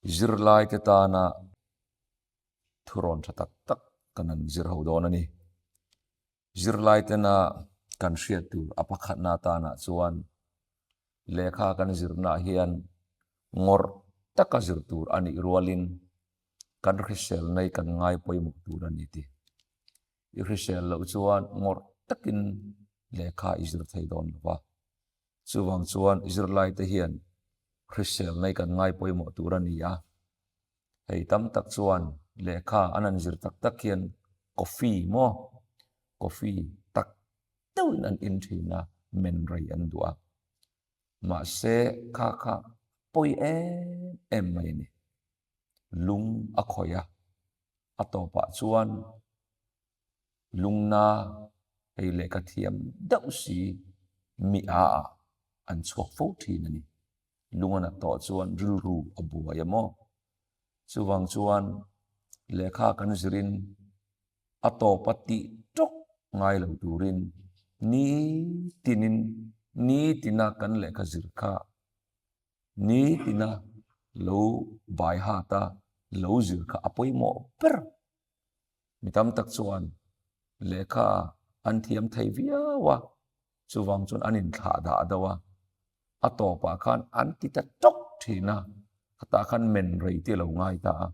Zirlaite tana thurawn tha tak tak kan han zir ho dawn a ni. Zirlaitena kan hriat tur a pakhatna atanah chuan lehkha kan zirnaah hian ngawrh taka zir tur a nih rualin kan hrisel nei kan ngai pawimawh tur a ni tih. I hrisel loh chuan ngawrh takin lehkha i zir thei dawn lo va. Chuvang chuan zirlaite hian hrisel nei kan ngai pawimawh tur a ni a. Hei tam tak chuan lehkha an han zir tak tak hian coffee maw coffee tak deuhin an in thin a, men rei an duh a. Mahse kha kha pawi em em mai a ni. Lung a khawih a, a tawpah chuan lungna hei lehkha thiam deuh si mi a ah an chhuak fo thin a ni. Lung a nat tawh chuan rilru a buai a maw? Chuvang chuan lehkha kan zirin a tawpa tih tawk ngai lo turin nitinin nitina kan lehkha zir kha nitina lo bai hat a lo zir kha a pawimawh ber. Mi tam tak chuan lehkha an thiam thei viau a, chuvang chuan an inthlah dah deuh a, a tawpah khan an ti ta tawk thin a, khatah khan men rei te a lo ngai ta a.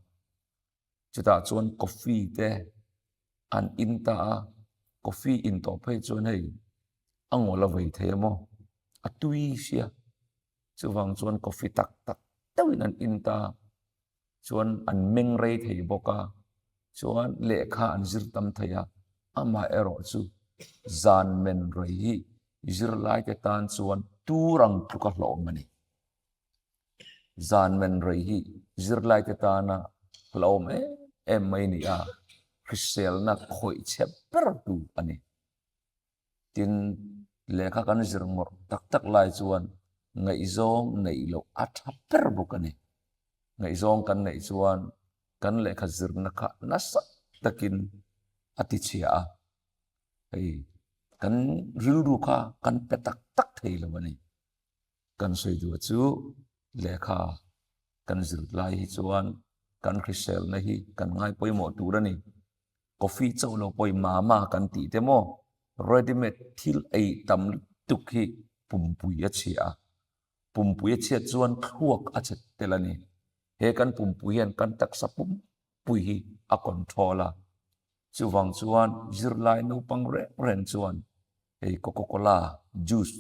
Chutah chuan coffee te an in ta a, coffee in tawh phei chuan hei a ngawl a vei thei a maw, a tui sia, chuvang chuan coffee tak tak deuhin an in ta a. Chuan an meng rei thei bawk a, chuan lehkha an zir tam thei a, amah erawh chu zan men rei hi zirlaite tan chuan tur ang tluk a hlawm a ni. Zan men rei hi zirlaite tana hlawm em em mai ni a, hriselna khawih chhe ber tu a ni. Tin, lehkha kan zir ngawrh tak tak lai chuan ngaihzawng neih loh a tha ber bawk a ni. Ngaihzawng kan neih chuan kan lehkha zirna kha nasa takin a ti chhia a, hei kan rilru kha kan pe tak tak thei lo a ni. Kan sawi duh chu lehkha kan zir lai hi chuan kan hriselna hi kan ngai pawimawh tur a ni. Coffee chauh lo pawhin mama kan tih te maw ready made thil ei tam lutuk hi pumpui a chhia a, pumpui a chhiat chuan thluak a chhe tel a ni. He kan pumpui hian kan taksa pumpui hi a control a, chuvang chuan zirlai naupang reng reng chuan hei coca cola juice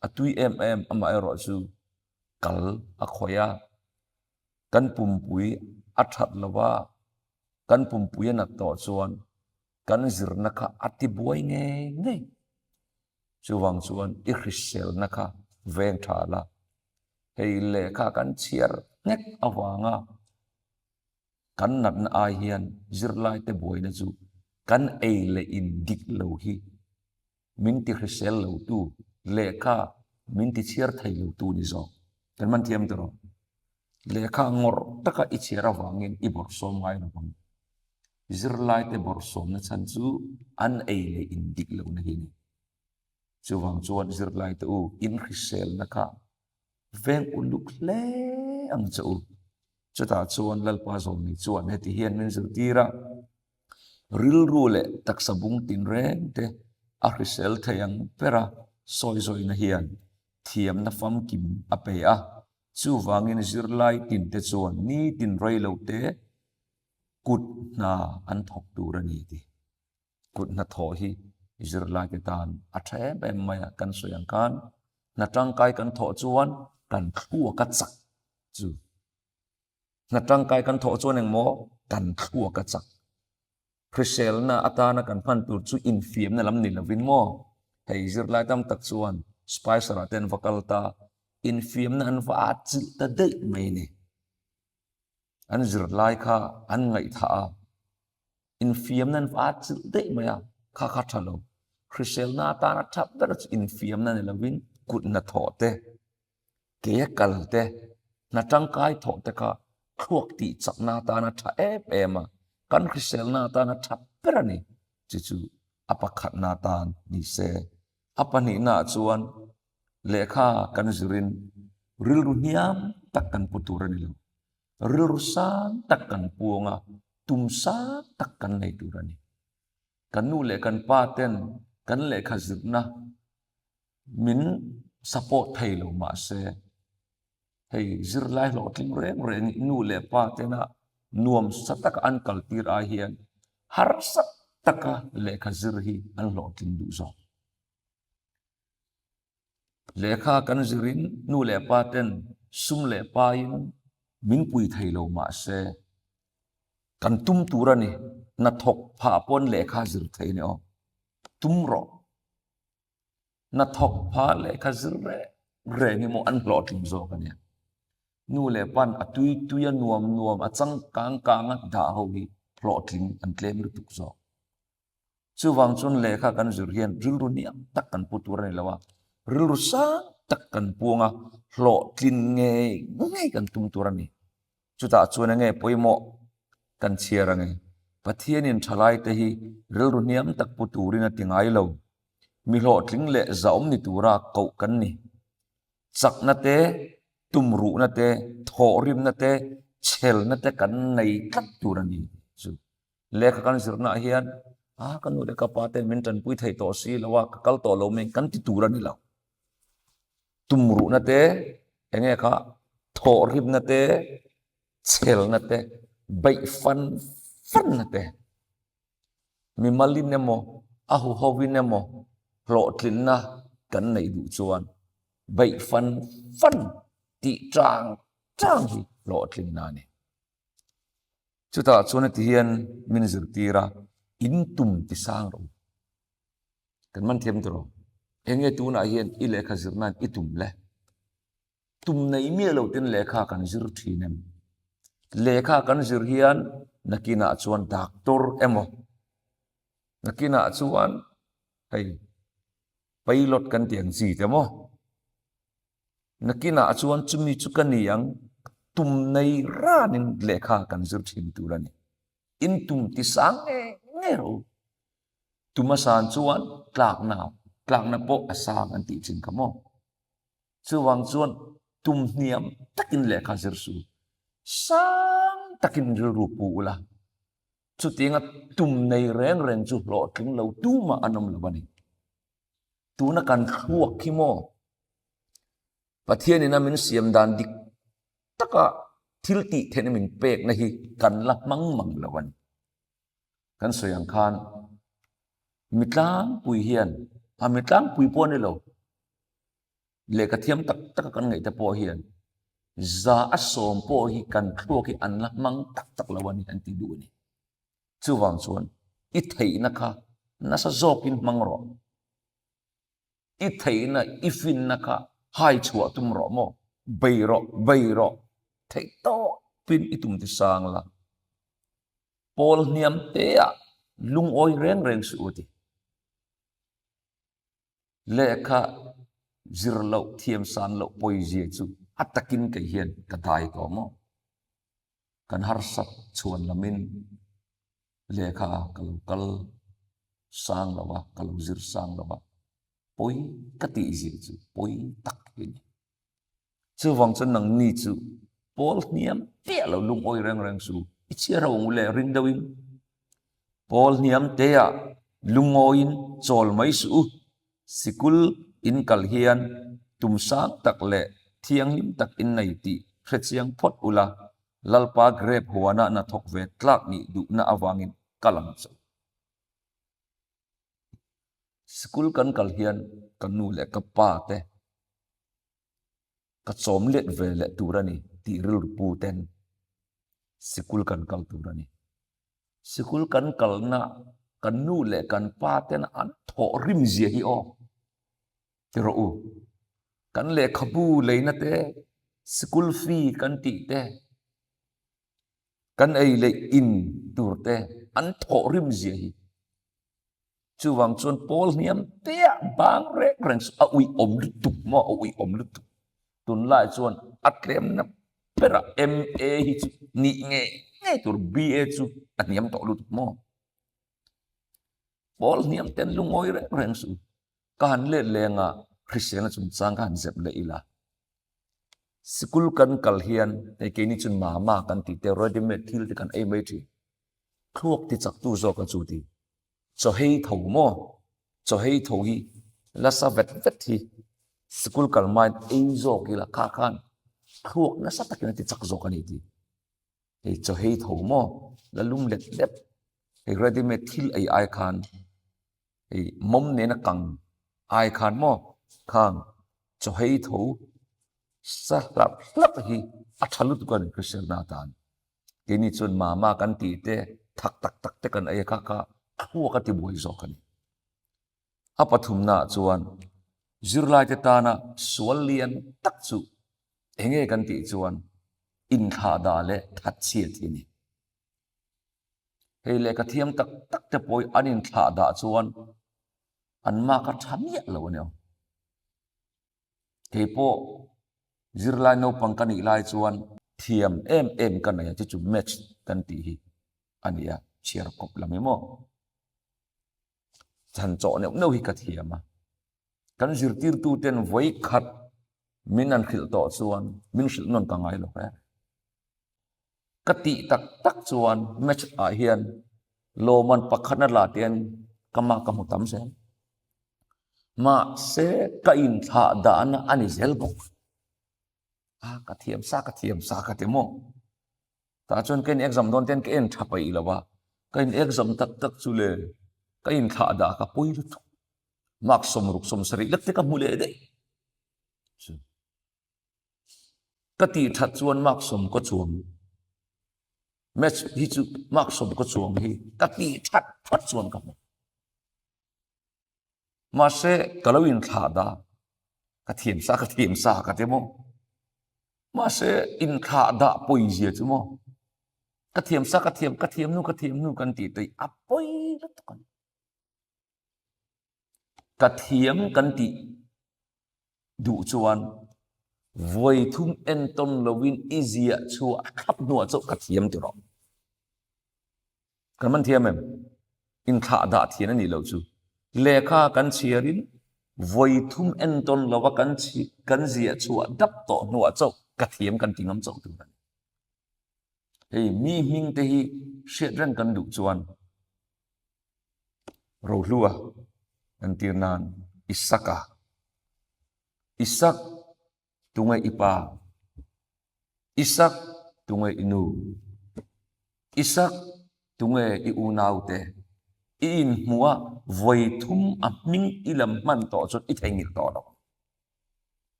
A tui em em amaherawhchu kal a khawih a, kan pumpui a that lo a, kan pumpui a nat tawh chuan kan zirna kha a ti buai ngei ngei. Chuvang chuan i hriselna kha veng tha la, hei lehkha kan chhiar nghek avanga kan natna ai hian zirlaite buaina chu kan ei leh in dik lo hi min ti hrisel lo tu, lehkha min ti chhiar thei lo tu ni zawk. Kan man thiam ta rawh. Lehkha ngawrh taka i chhiar avangin i bawrhsawm ngai lo vang. Zirlaite bawrhsawmna chhan chu an ei leh in dik lohna hi a ni. Chuvang chuan zirlaite u in hriselna kha veng uluk hle ang che u. Chutah chuan Lalpa Zawlnei chuan heti hian min zirtir a, rilru leh taksa bung tinreng te a hrisel thei ang bera sawi zawina hian thiamna famkim a pe a. Chuvangin zirlai tinte chuan nitin rei lo te kut hna an thawk tur a ni ti. Kut hnathawh hi zirlaite tan a tha em em mai a, kan sawi ang khan hna tangkai kan thawh chuan kan thluak a chak chu. Hna tangkai kan thawh chuan engmaw kan thluak a chak. Hriselna atana kan hman tur chu infiamna lam ni lovin maw hei zirlai tam tak chuan Spicer ah te an va kal ta, infiamna an va atchilh ta daih mai a ni. An zirlai kha an ngaihthah a, infiamna an va chilh daih mai a, kha kha tha lo. Hriselna atana tha ber chu infiamna ni lovin kut hnathawh te, ke kal te, hna tangkai thawh te kha thluak tih chakna atana tha em em a, kan hriselna atana tha ber a ni. Chu chu a pakhatna atan ni se. A pahnihnaah chuan lehkha kan zirin rilru hniam tak kan pu tur a ni lo. Rilru sang tak kan puang a, tum sang tak kan nei tur a ni. Kan nu leh kan pa ten kan lehkha zirna min support thei lo mahse, hei zirlai hlawhtling reng reng i nu leh pa tena nuam sa taka an kaltir ai hian harsa taka lehkha zir hi an hlawhtling duh zawk. Lehkha kan zirin nu leh pa ten sum leh pain min pui thei lo mahse kan tum tur a ni. Hnathawk phah pawn lehkha zir thei ni aw. Tum rawh. Hnathawk phah lehkha zir reng reng hi maw an hlawhtling zawk a nia. Nu leh pan a tui tui a nuam nuam a changkang kang a dah ho hi hlawhtling an tlem lutuk zawk. Chuvang chuan lehkha kan zir hian rilru hniam tak kan pu tur a ni lo a, rilru sang tak kan puang a, hlawhtlin ngei ngei kan tum tur a ni. Chutah chuan enge pawimawh kan chhiar ang e? Pathianin thalaite hi rilru hniam tak pu turin a ti ngai lo. Mi hlawhtling leh zahawm ni tura koh kan ni. Chakna te, tumruhna te, thawhrimna te, chhelna te kan nei tlat tur a ni chu. Lehkha kan zirnaah hian a ka nu leh ka pa ten min tanpui thei tawh si lo a, ka kal tawh lo mai kan ti tur a ni lo. Tumruhna te, enge kha thawhrimna te, chhelna te, beih fan fanna te, mimalin emaw a huhoin emaw hlawhtlinna kan neih duh chuan beih fan fan tih chang chang hi hlawhtlinna a ni. Chutah chuan heti hian min zirtir a, in tum ti sang rawh u. Kan man thiam tawh lo. Enge tunah hian i lehkha zir nan i tum le? Tum nei miah lo ten lehkha kan zir thin em? Lehkha kan zir hian nakinah chuan doctor emaw, nakinah chuan hei pilot kan tih ang chi te maw? Nakinah chuan chumi chu ka ni ang, tum nei ranin lehkha kan zir thin tur a ni. In tum ti sang ngei ngei rawh u. Tum a san chuan tlakna, tlakna pawh a sang an tih thin kha maw? Chuvang chuan tum hniam takin lehkha zir suh u. Sang takin rilru pu ula. Chutianga tum nei reng reng chu hlawhtling lo tumah an awm lo a ni. Tuna kan thluak hi maw Pathianin a min siam dan dik taka thil tih theihna min pekna hi kan la hmang mang lo a ni. Kan sawi ang khan mi tlangpui hian a mi tlangpui pawh a ni lo, lehkha thiam tak taka kan ngaih te pawh hian za a sawm pawh hi kan thluak hi an la hmang tak tak lo a ni an ti duh a ni. Chuvang chuan i theihna kha nasa zawkin hmang rawh. I theihna, i finna kha hai chhuah tum rawh maw? Bei rawh, bei rawh. Theih tawpin i tum ti sang la. Pawl hniam teah lungawi reng reng suh u ti. Lehkha zir loh, thiam san loh pawizia chu a takin kei hian ka dai tawh maw? Kan harsat chhuan lamin lehkha ka lo kal sang lo a, ka lo zir sang lo a, pawi ka tih zia chu pawi tak hi a ni. Chuvang chuan nangni chu pawl hniam piah lo lungawi reng reng su, i chhiar ho ang u le ring deuhin. Pawl hniam teah lungawiin chawl mai suh u, sikul in kal hian tum sang tak leh thianghlim tak in nei tih hrechiang phawt ula, Lalpa grep huana hnathawk ve tlak nih duhna avangin kal ang che u. Sikul kan kal hian ka nu leh ka pa te ka chawm let ve leh tur a ni tih rilru pu ten sikul kan kal tur a ni. Sikul kan kalna kan nu leh kan pa ten an thawh rim zia hi aw ti rawh u. Kan lehkhabu leina te, sikul fee kan tih te, kan ei leh in tur te an thawh rim zia hi. Chuvang chuan pawl hniam teah bang reng reng chu a uiawm lutuk maw a uiawm lutuk. Tunlai chuan a tlemna berah MA hi chu nih ngei ngei tur BA chu a hniam tawh lutuk maw. Pawl hniam ten lungawi reng reng suh. Ka han let leng a hriselna chungchang ka han zep leh ila. Sikul kan kal hian hei keini chu mama kan tih te ready made thil te kan ei mai thin. Thluak ti chak tu zawk a chu ti. Chawhei tho maw? Chawhei tho hi lasa vet vet hi sikul kal hmain ei zawk ila kha khan thluak nasa takin a ti chak zawk a ni ti. Hei chawhei tho maw? La lum let let hei ready made thil ei ai khan hei mawm nena kang ai khan maw khang chawhei tho sa hlap hlap hi a tha lutuk a ni hriselna atan. Keini chuan mama kan tih te thak tak tak te kan ei a kha kha thluak a ti buai zawk a ni. A pathumnaah chuan zirlaite tana sual lian tak chu enge kan tih chuan inthlahdah leh thatchhiat hi a ni. Hei lehkha thiam tak tak te pawh hi an inthlahdah chuan an mark a tha miah lo a ni ang. Kei pawh zirlai naupang ka nih lai chuan thiam em em ka nei a, chu chu maths kan tih hi a ni a, chhiar kawp lam hi maw. Chhan chawh neuh neuh hi ka thiam a. Kan zirtirtu ten vawi khat min an hrilh tawh chuan min hrilh nawn ka ngai lo reng. Ka tih tak tak chuan match ah hian lawmman pakhatna la tian ka mah ka hmu tam zel. Mahse ka inthlah dahna a ni zel bawk. A ka thiam sa ka thiam sa ka ti maw. Tah chuan ka in exam dawn ten ka en tha paih lo a, ka in exam tak tak chu le ka inthlah dah ka pawi lutuk. Mark 60 70 lek te ka hmu leh daih. Ka tih that chuan mark sawm ka chuang. Match hi chu mark sawm ka chuang hi ka tih that phawt chuan ka hmu. Mahse ka lo inthlah da ka thiam sa ka thiam sa ka ti maw. Mahse inthlah dah pawi zia chu maw. Ka thiam sa ka thiam ka thiam nu ka thiam nu kan tih te a pawi lutuk a ni. Ka thiam kan tih duh chuan vawi thum entawn loin i ziah chhuah thlap hnuah chauh ka thiam ti rawh. Kan man thiam em? Inthlah dah thian a nih loh chu. Lehkha kan chhiarin vawi thum entawn lova kan kan ziah chhuah dap tawh hnuah chauh ka thiam kan ti ngam chauh tur a ni. Hei mi hming te hi hriat reng kan duh chuan Rohlua entir nan Isaka. Isak tunge i pa? Isak tunge i nu? Isak tunge i unaute? I inhmuh a vawi thum a hming i lam hman tawh chuan i theihnghilh tawh lo.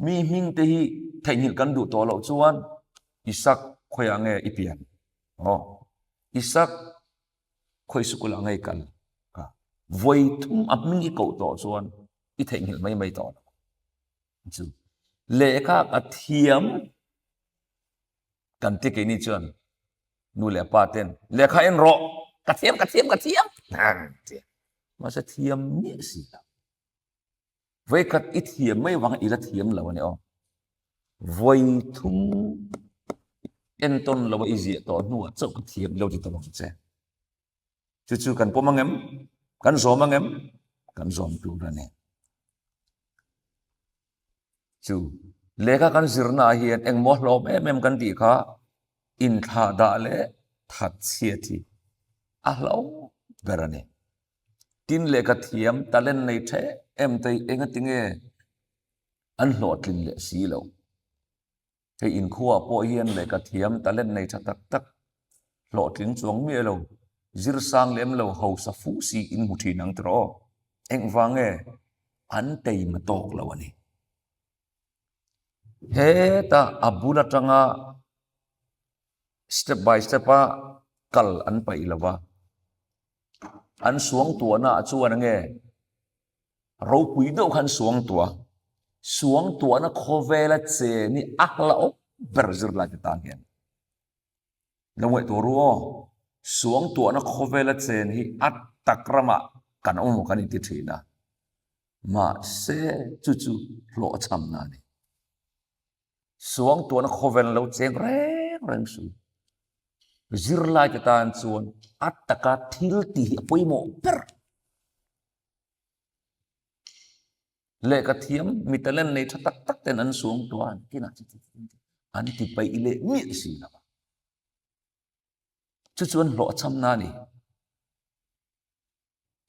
Mi hming te hi theihnghilh kan duh tawh loh chuan Isak khawiah nge i pian? Aw, Isak khawi sikulah nge i kal? Ka vawi thum a hming i koh tawh chuan i theihnghilh mai mai tawh lo. Chu lehkha ka thiam kan ti keini chuan nu leh pa ten lehkha en rawh ka thiam ka thiam ka thiam mahse thiam miah si lo. Vawikhat i thiam mai vang i la thiam lo a ni aw. Vawi thum entawn lo a i ziah tawh hnuah chauh ka thiam lo ti tawh ang che. Chu chu kan pawm ang em? Kan zawm ang em? Kan zawm tur a ni. Chu lehkha kan zirna ah hian engmaw hlawm em em kan tih kha inthlahdah leh thatchhiat hi a hlauh ber a ni. Tin lehkha thiam talent nei ṭhe em te hi engatinge an hlawhtlin leh si lo. Hei inkhuaah pawh hian lehkha thiam talent nei ṭha tak tak hlawhtling chuang miah lo, zir sang lem lo hausa fu si in hmu ṭhin ang tiraw? Engvang nge an teima tawk lo a ni. Heta a bul aṭanga step by step a kal an paih lo va, an suangtuahna ah chuan enge ropui deuh khan suangtuah suangtuahna khawvela chen hi a hlauh ber zirlai te tan hian lo ngaihtuah ru aw suangtuahna khawvela chen hi a tak ramah kan awm emaw kan inti thin a mahse chu chu hlawhchhamna a ni. Suangtuahna khawvel lo cheng reng reng suh. Zirlaite tan chuan a taka thil tih hi a pawimawh ber. Lehkha thiam mi talent nei tha tak tak ten an suang tawh a, kinah chu an ti paih leh miah si lo a. Chu chuan hlawhchhamna a ni.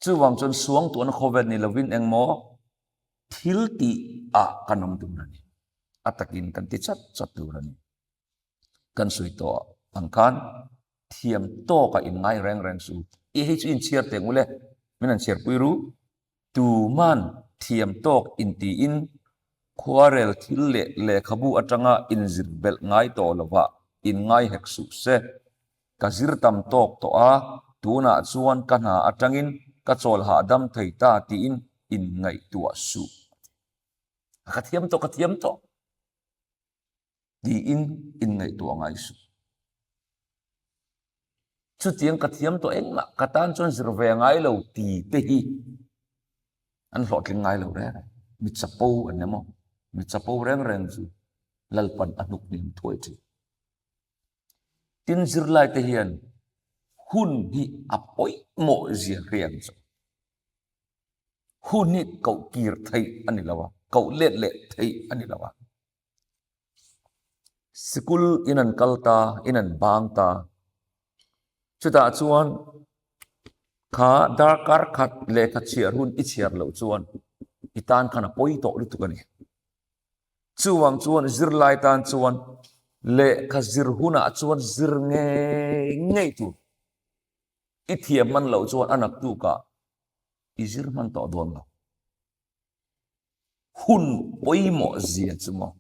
Chuvang chuan suang tuahna khawvel ni lovin engmaw thil tih ah kan awm tur a ni. A takin kan ti chat chat tur a ni. Kan sawi tawh ang khan thiam tawka inngai reng reng su. I hei chu inchhiar teh ngul e, min han chhiarpui ru. Tuman thiam tawk intiin khuarel thil leh lehkhabu atanga inzir belh ngai tawh lovah inngai hek suh se. Ka zir tam tawk tawh a, tunah chuan ka hna atangin ka chawl hahdam thei ta tiin inngaihtuah suh. Ka thiam tawh, ka thiam tawh tiin inngaihtuah ngai suh. Chutiang ka thiam tawh engmah ka tan chuan zir ve ngai lo ti te hi an hlawhtling ngai lo reng reng. Mi chapo an ni maw? Mi chapo reng reng chu Lalpan a hnuk hniam thuai thin. Tin zirlai te hian hun hi a pawimawh zia riang chu. Hun hi koh kir theih a ni lo a, koh let leh theih a ni lo a. Sikul in an kal ta, in an bang ta. Chutah chuan kha darkar khat lehkha chhiar hun i chhiar loh chuan i tan khan a pawi tawh lutuk a ni. Chuvang chuan zirlai tan chuan lehkha zir hunah chuan zir ngei ngei tur. I thiam hman loh chuan a naktukah i zir hman tawh dawn lo. Hun pawimawh zia chu maw?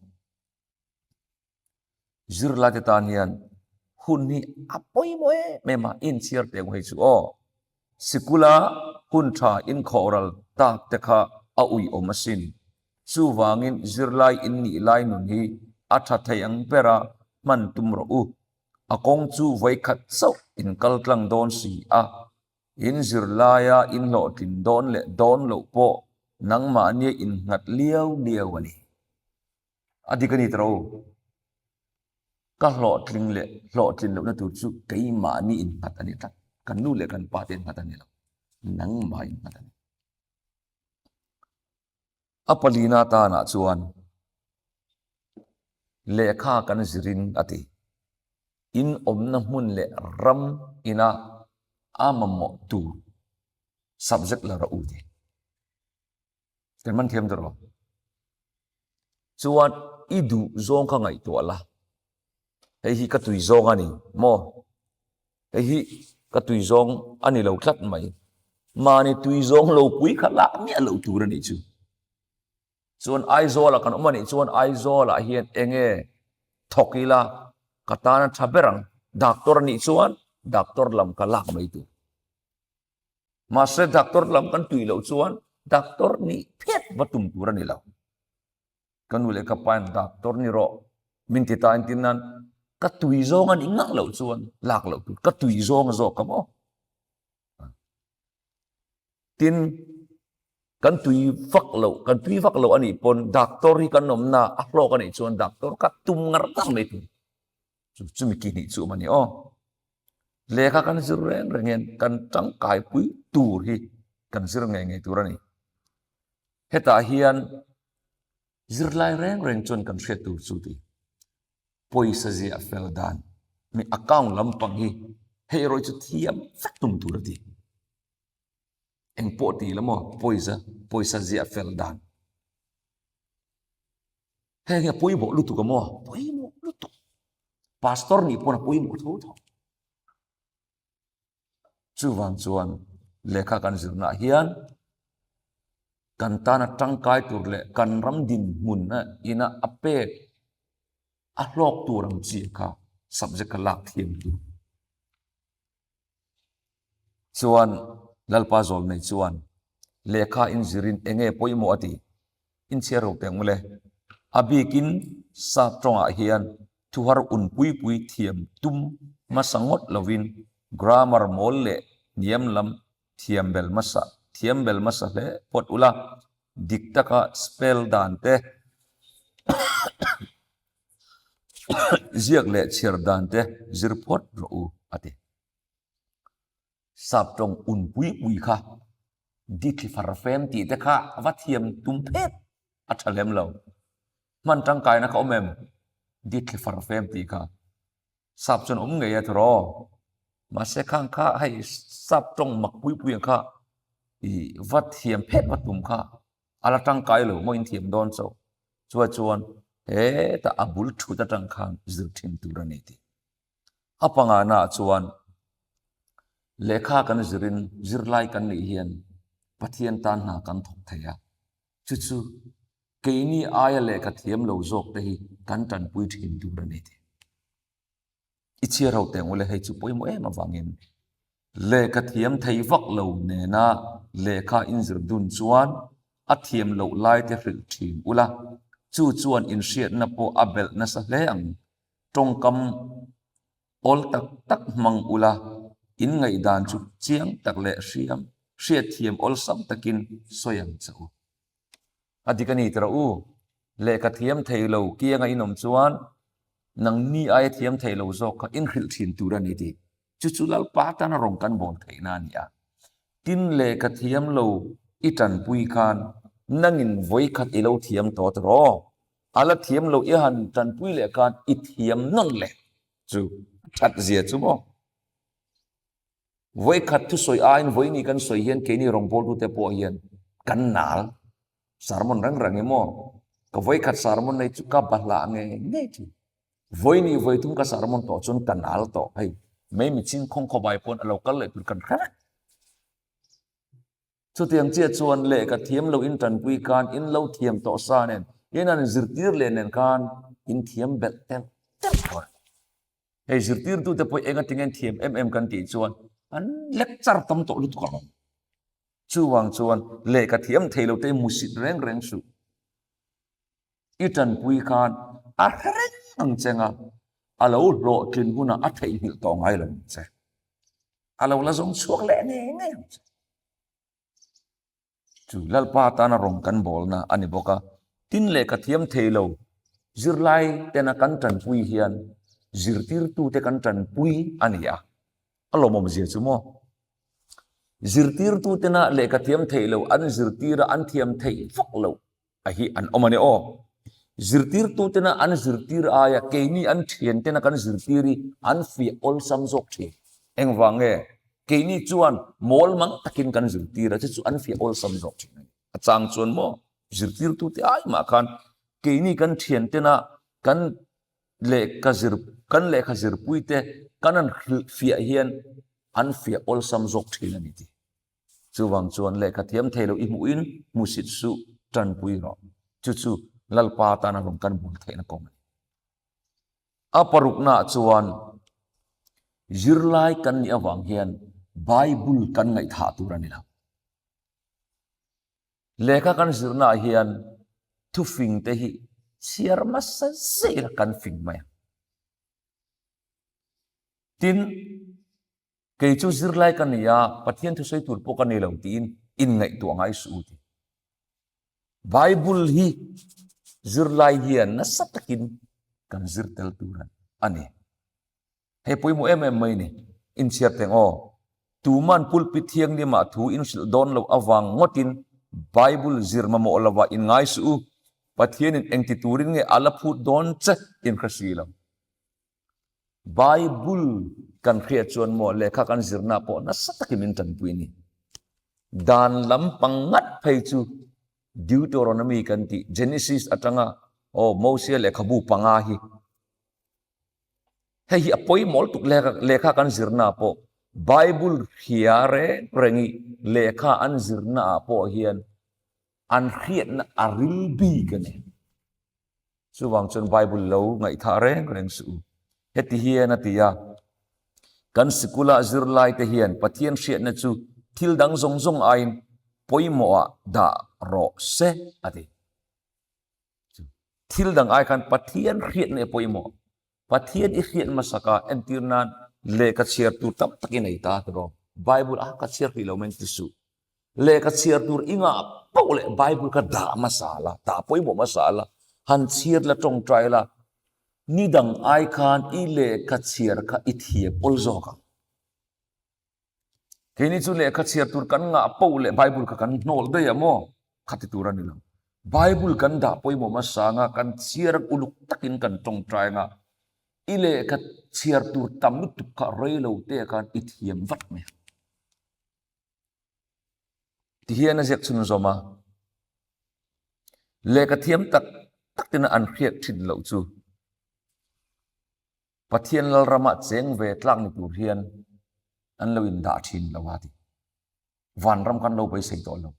Zirlaite tan hian hun hi a pawimawh em em a, inchhiar teh ang hei chu aw. Sikula hun tha inkhawhral tak te kha a uiawm asin. Chuvangin zirlai in nih lai nun hi a tha thei ang bera hman tum rawh u. A kawng chu vawikhat chauh in kal tlang dawn si a. In zirlaia in hlawhtlin dawn leh dawn loh pawh nangmahnia innghat liau liau a ni. A dik a ni tawh u. Ka hlawhtling leh hlawhtlin lohna tur chu keimahni innghat a ni tlat. Kan nu leh kan pa te innghat a ni lo. Nangmah innghat a ni. A palina tanah chuan lehkha kan zirin a ti. In awmna hmun leh ram ina a mamawh tur subject la rawh u ti. Kan man thiam tawh lo. Chuan i duh zawng kha ngaihtuah la. Hei hi ka tui zawng a ni maw? Hei hi ka tui zawng a ni lo tlat mai. Mahni tui zawng lo pui kha lak miah loh tur a nih chu. Chuan Aizawlah kan awm a nih chuan Aizawlah hian enge thawk ila ka tan a tha ber ang. Doctor a nih chuan doctor lam ka lak mai tur. Mahse doctor lam kan tui loh chuan doctor nih phet va tum tur a ni lo. Ka nu leh ka pa in doctor ni rawh min ti ta entir nan ka tui zawng a nih ngang loh chuan lak loh tur ka tui zawng a zawk ka maw. Tin kan tui vak loh kan tui vak loh a nih pawn doctor hi kan awmna a hlawk a nih chuan doctor ka tum ngar ngar mai tur. Chu chumi ki hnih chu awm a ni aw. Lehkha kan zir reng reng hian kan tangkaipui tur hi kan zir ngei ngei tur a ni. Hetah hian zirlai reng reng chuan kan hriat tur chu ti pawisa ziah fel dan mi account lampang hi hei erawh chu thiam vek tum tur a ti. Engpawh ti la maw pawisa pawisa ziah fel dan. Heng hi a pawimawh lutuk a maw? Pawimawh lutuk. Pastor nih pawn a pawimawh tho tho. Chuvang chuan lehkha kan zirnaah hian kan tana tangkai tur leh kan ram dinhmun ina a pek a hlawk tur ang chi kha subject kha lak thiam tur. Chuan Lalpa Zawlnei chuan lehkha inzirin eng nge pawimawh a ti? Inchhiar ro teh mawle. A bikin sap tawngah hian thuhar unpui pui thiam tum hmasa ngawt lovin grammar mawl leh hniam lam thiam bel hmasa thiam bel hmasa hle phawt ula, dik taka spell dan te ziak leh chhiar dan te zir phawt rawh u a ti. Sap tawng un pui pui kha. Dithli farfem tih te kha va thiam tum phet a tha lem lo. Hman tangkaina kha awm em? Dithli farfem tih kha sap chuan awm ngei a tiraw? Mahse khang kha hei sap tawng mak pui pui ang kha i va thiam phet va tum kha a la tangkai lo maw in thiam dawn chauh. Chuai chuan hetah a bul thut atang khan zir thin tur a ni tih. A pangana chuan lehkha kan zirin zirlai kan nih hian Pathian tan hna kan thawk thei a, chu chu keini aia lehkha thiam lo zawk te hi kan tanpui thin tur a ni tih. I chhiar ho teng ule hei chu pawimawh em avangin lehkha thiam thei vak lo nena lehkha inzir dun chuan a thiam loh lai te hrilh thin ula, chu chuan inhriatna pawh a belh nasa hle ang. Tawngkam awl tak tak hmang ula, in ngaihdan chu chiang tak leh hriam, hriatthiam awlsam takin sawi ang che u. A dik a ni tira u, lehkha thiam thei lo kianga in awm chuan nangni aia thiam thei lo zawk kha in hrilh thin tur a ni tih chu chu Lalpa tana rawn kan bawl theihna a ni a. Tin lehkha thiam lo i tanpui khan nangin vawikhat i lo thiam tawh tiraw? A la thiam lo i han tanpui leh khan i thiam nawn leh chu a that zia chu maw? Vawikhat thusawi aiin vawini kan sawi hian keini rawngbawltute pawh hian kan nal sermon reng reng hi maw? Ka vawikhat sermon nei chu ka bahlah nge nge thin. Vawini vawithum ka sermon tawh chuan ka nal tawh hei mei miching khawng khawbai pawn a lo kal leh tur kan hre vek. Chutiang chiah chuan lehkha thiam lo in tanpui khan in lo thiam tawh sa nen in an zirtir leh nen khan in thiam belh telh telh tawh a. Hei zirtirtute pawh eng atinge an thiam em em kan tih chuan an lecture tam tawh lutuk ang. Chuvang chuan lehkha thiam thei lo te musit reng reng suh. I tanpui khan a hre reng ang che nga, a lo hlawhtlin hunah a theihnghilh tawh ngai lo ang che. A lo la zawng chhuak leh ngei ngei ang che. Chu Lalpa tana rawng kan bawlna a ni bawk a, tin lehkha thiam thei lo zirlai tena kan tanpui hian zirtirtute kan tanpui a ni a, a lawmawm zia chu maw? Zirtirtu tena lehkha thiam thei lo an zirtir a an thiam theih vak loh a hi an awm a ni aw. Zirtirtu tena an zirtir aia keini an thian tena kan zirtir hi an fiah awlsam zawk thin. Engvang nge? Keini chuan mawl mang takin kan zirtir a, chu chu an fiah awlsam zawk thin a ni. A chang chuan maw zirtirtu te ai mah khan keini kan thian tena kan lehkha zir kan lehkha zirpui te kan an hrilh fiah hian an fiah awlsam zawk thin a ni tih. Chuvang chuan lehkha thiam thei lo i hmuhin hmusit suh tanpui rawh. Chu chu Lalpa tana rawn kan bul theihna kawng a ni. A paruknaah chuan zirlai kan nih avang hian Bible kan ngaihthah tur a ni lo. Lehkha kan zirnaah hian thufing te hi chhiar hmasa zel a kan fing mai ang. Tin, Kei chu zirlai ka ni a, Pathian thusawi tur pawh ka nei lo tiin inngaihtuah ngai suh u ti. Bible hi zirlai hian nasa takin kan zir tel tur a ni. Hei pawimawh em em mai ni. Inchhiar teng aw. Tuman pulpit thianghlimah thu in hrilh dawn loh avang ngawtin Bible zir mamawh lovah in ngai suh u. Pathianin engti turin nge a la phut dawn che in hre si lo. Bible kan hriat chuan maw lehkha kan zirna pawh nasa takin min tanpui a ni. Dan lampang ngat phei chu Deuteronomy kan tih Genesis atanga aw Mosia lehkhabu panga hi hei hi a pawimawh lutuk lehkha kan zirna pawh Bible hria reng reng i lehkha an zirna ah pawh hian an hriatna a ril bik a ni. Chuvang chuan Bible lo ngaihthah reng reng suh u. Heti hian a ti a, Kan sikula zirlaite hian Pathian hriatna chu thil dang zawng zawng aiin pawimawhah dah rawh se, a ti. Thil dang ai khan Pathian hriatna i pawimawh. Pathian i hriat hmasak a, entir nan lehkha chhiar tur tam tak i nei ta tiraw? Bible a ka chhiar hrih lo mai ti suh. Lehkha chhiar tur i ngah poh leh Bible kha dah hmasa la, dah pawimawh hmasa la, han chhiar la tawngtai la, ni dang ai khan i lehkha chhiar kha i thiam awl zawk ang. Keini chu lehkha chhiar tur kan ngah poh leh Bible kha kan hnawl daih a maw? Kha ti tur a ni lo. Bible kan dah pawimawh hmasa anga kan chhiar ang uluk takin kan tawngtai anga i lehkha chhiar tur tam lutuk kha rei lo te khan i thiam vat mai ang. Ti hian a ziak chhunzawm a, lehkha thiam tak tak tina an hriat thin loh chu Pathian Lalramah cheng ve tlak ni tur hian an lo indah thin lo a ti. Vanram khan lo beisei tawh lo.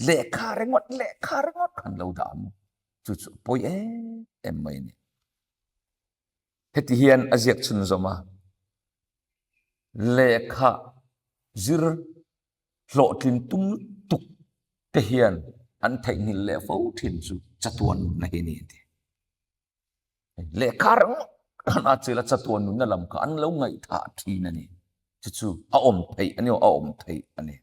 Lehkha ringawt, lehkha ringawt khan lo dah maw? Chu chu a pawi em em mai a ni. Heti hian a ziak chhunzawm a, lehkha zir hlawhtlin tum lutuk te hian an theihnghilh leh fo thin chu chatuan nunna hi a ni a ti. Lehkha ringawt khan a chel a chatuan nunna lam kha an lo ngaihthah thin a ni. Chu chu a awm theih a ni aw, a awm theih a ni.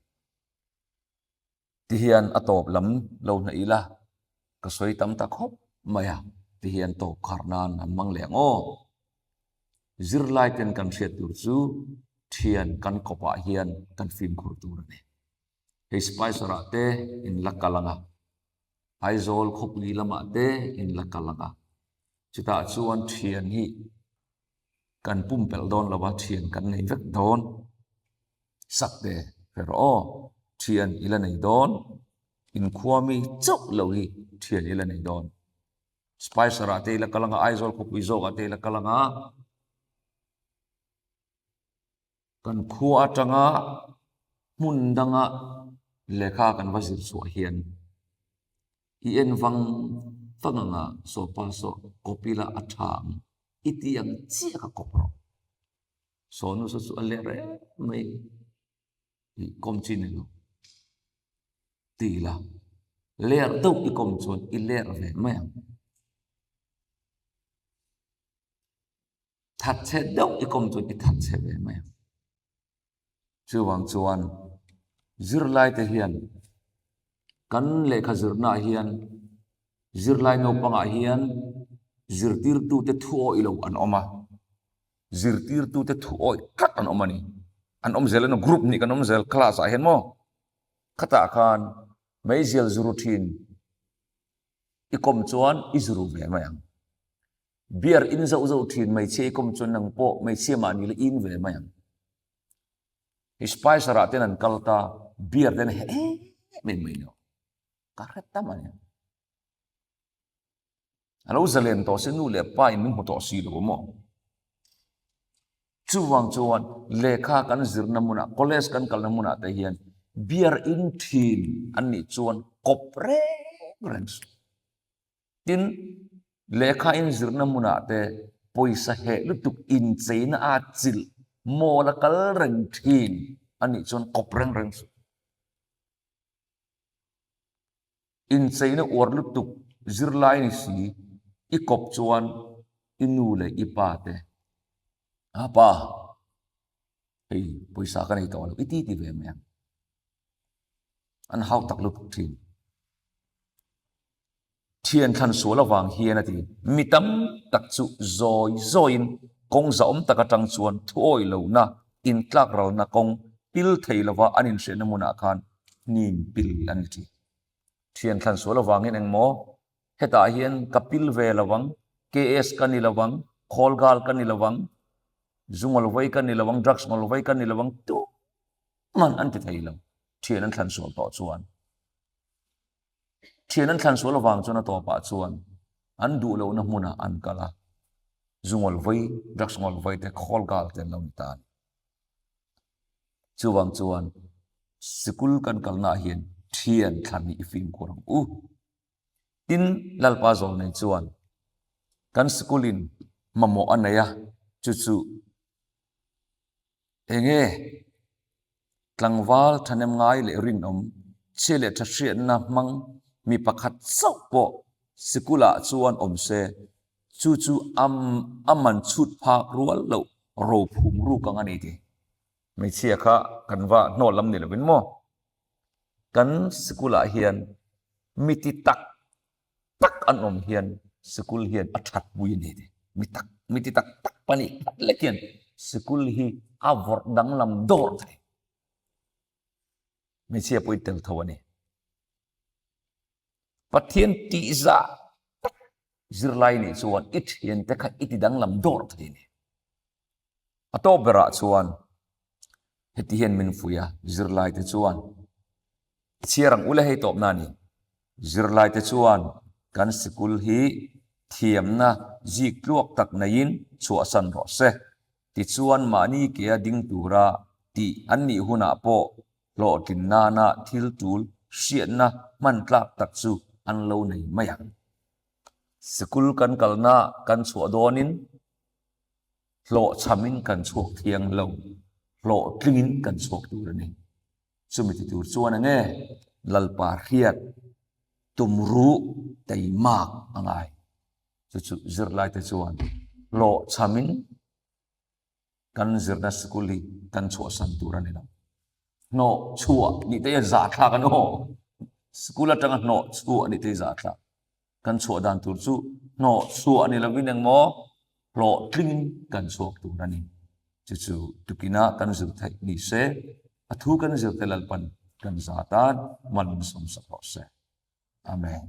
Tihian a tawp lam lo hnaih ila ka sawi tam ta khawp mai a, tihian tawp khar nan an hmang leh ang aw. Zirlai ten kan hriat tur chu thian kan kawpah hian kan fimkhur tur a ni. Hei Spicer ah te in la kal ang a, Aizawl khawpui lamah te in la kal ang a, chutah chuan thian hi kan pumpelh dawn lo a, thian kan nei vek dawn. Sak te hre rawh aw, thian i la nei dawn, inkhua mi chauh lo hi thian i la nei dawn. Spicer ah te i la kal ang a, Aizawl khawpui zawkah te i la kal ang a, Kan khua atanga hmun danga lehkha kan va zir chhuah hian i en vang vang anga sawpa saw kawp ila a tha ang i ti ang chiah kha kawp rawh. Sawnu saw chu a leh reng mai i kawm chi ni lo ti ila ler deuh i kawm chuan i ler ve mai ang. Thatchhe deuh i kawm chuan i thatchhe ve mai ang. Chuvang chuan zirlai te hian kan lehkha zirnaah hian zirlai naupangah hian zirtirtute thu awih lo an awm a, zirtirtute thu awih tlat an awm a ni. An awm zel a group nih kan awm zel class ah hian maw khatah khan meizial zuru thin i kawm chuan i zuru ve mai ang. Beer in zoh zoh thin hmeichhia i kawm chuan nang pawh hmeichhia mahni la in ve mai ang. Hei Spicer ah ten an kal ta, beer ten a heh em em mai lo. Ka hre tam a ni. A lo zalen tawh se nu leh pa in min hmu tawh si lo maw. Chuvang chuan lehkha kan zirna hmunah, college kan kalna hmunah te hian beer in thin an nih chuan kawp reng reng suh. Tin, lehkha inzirna hmunah te pawisa heh lutuk incheina a chilh mawl a kal reng thin a nih chuan kawp reng reng suh. Incheina uar lutuk zirlai ni si i kawp chuan i nu leh i pa te, A pa, hei pawisa ka nei tawh lo i ti ti ve mai ang. An hau tak lutuk thin. Thian thlan sual avang hian a ti. Mi tam tak chu zawi zawiin kawng zahawm tak atang chuan thuawi lohna, intlak ralna kawng pil thei lova an inhriatna hmunah khan hnim pil an ni thin. Thian thlan sual avangin engmaw hetah hian ka pil ve lovang, KS ka ni lovang, Khawlgal ka ni lovang, zu ngawlvei ka ni lovang, drugs ngawlvei ka ni lovang tu man an ti thei lo. Thian an thlan sual tawh chuan. Thian an thlan sual avang chuan a tawpah chuan an duh lohna hmunah an kal a, zu ngawlvei, drugs ngawlvei te, khawlgal te an lo ni ta a ni. Chuvang chuan sikul kan kalnaah hian thian thlan hi i fimkhur ang u. Tin, Lalpa Zawlnei chuan kan sikulin mamawh a nei a, chu chu enge tlangval thahnem ngai leh rinawm, chhia leh tha hriatna hmang mi pakhat chauh pawh sikulah chuan awm se, chu chu a man chhut phak rual loh rophum ruk ang a ni ti. Hmeichhia kha kan va hnawl lam ni lovin maw? Kan sikulah hian mi ti tak tak an awm hian sikul hian a that pui a ni ti. Mi tak, mi ti tak tak pahnih khat lek hian sikul hi a vawrh danglam dawr thei. Hmeichhia pawh i tel tho a ni. Pathian tihzah tak zirlai nih chuan i thiante kha i ti danglam dawr thei a ni. A tawp berah chuan heti hian min fuih a, zirlaite chuan i chhiar ang ule hei tawpna a ni. Zirlaite chuan kan sikul hi thiamna zik tluak tak neiin chhuahsan rawh se. Tichuan mahni kea ding tura tih an nih hunah pawh hlawhtlin nana thil tul hriatna hman tlak tak chu an lo nei mai ang. Sikul kan kalna kan chhuah dawnin hlawhchhamin kan chhuak thiang lo, hlawhtlingin kan chhuak tur a ni. Chumi ti tur chuan enge Lalpa hriat tumruh teimak a ngai. Chu chu zirlaite chuan hlawhchhamin kan zirna sikul hi kan chhuahsan tur a ni lo. Hnawh chhuah nih te hi a zahthlak a ni aw. Sikul atanga hnawh chhuah nih te hi zahthlak. Kan chhuah dan tur chu hnawh chhuah ni lovin engmaw hlawhtlingin kan chhuak tur a ni. Chu chu tukina kan zir theih ni se, a thu kan zir te Lalpan kan za tan man sawmsak rawh se. Amen.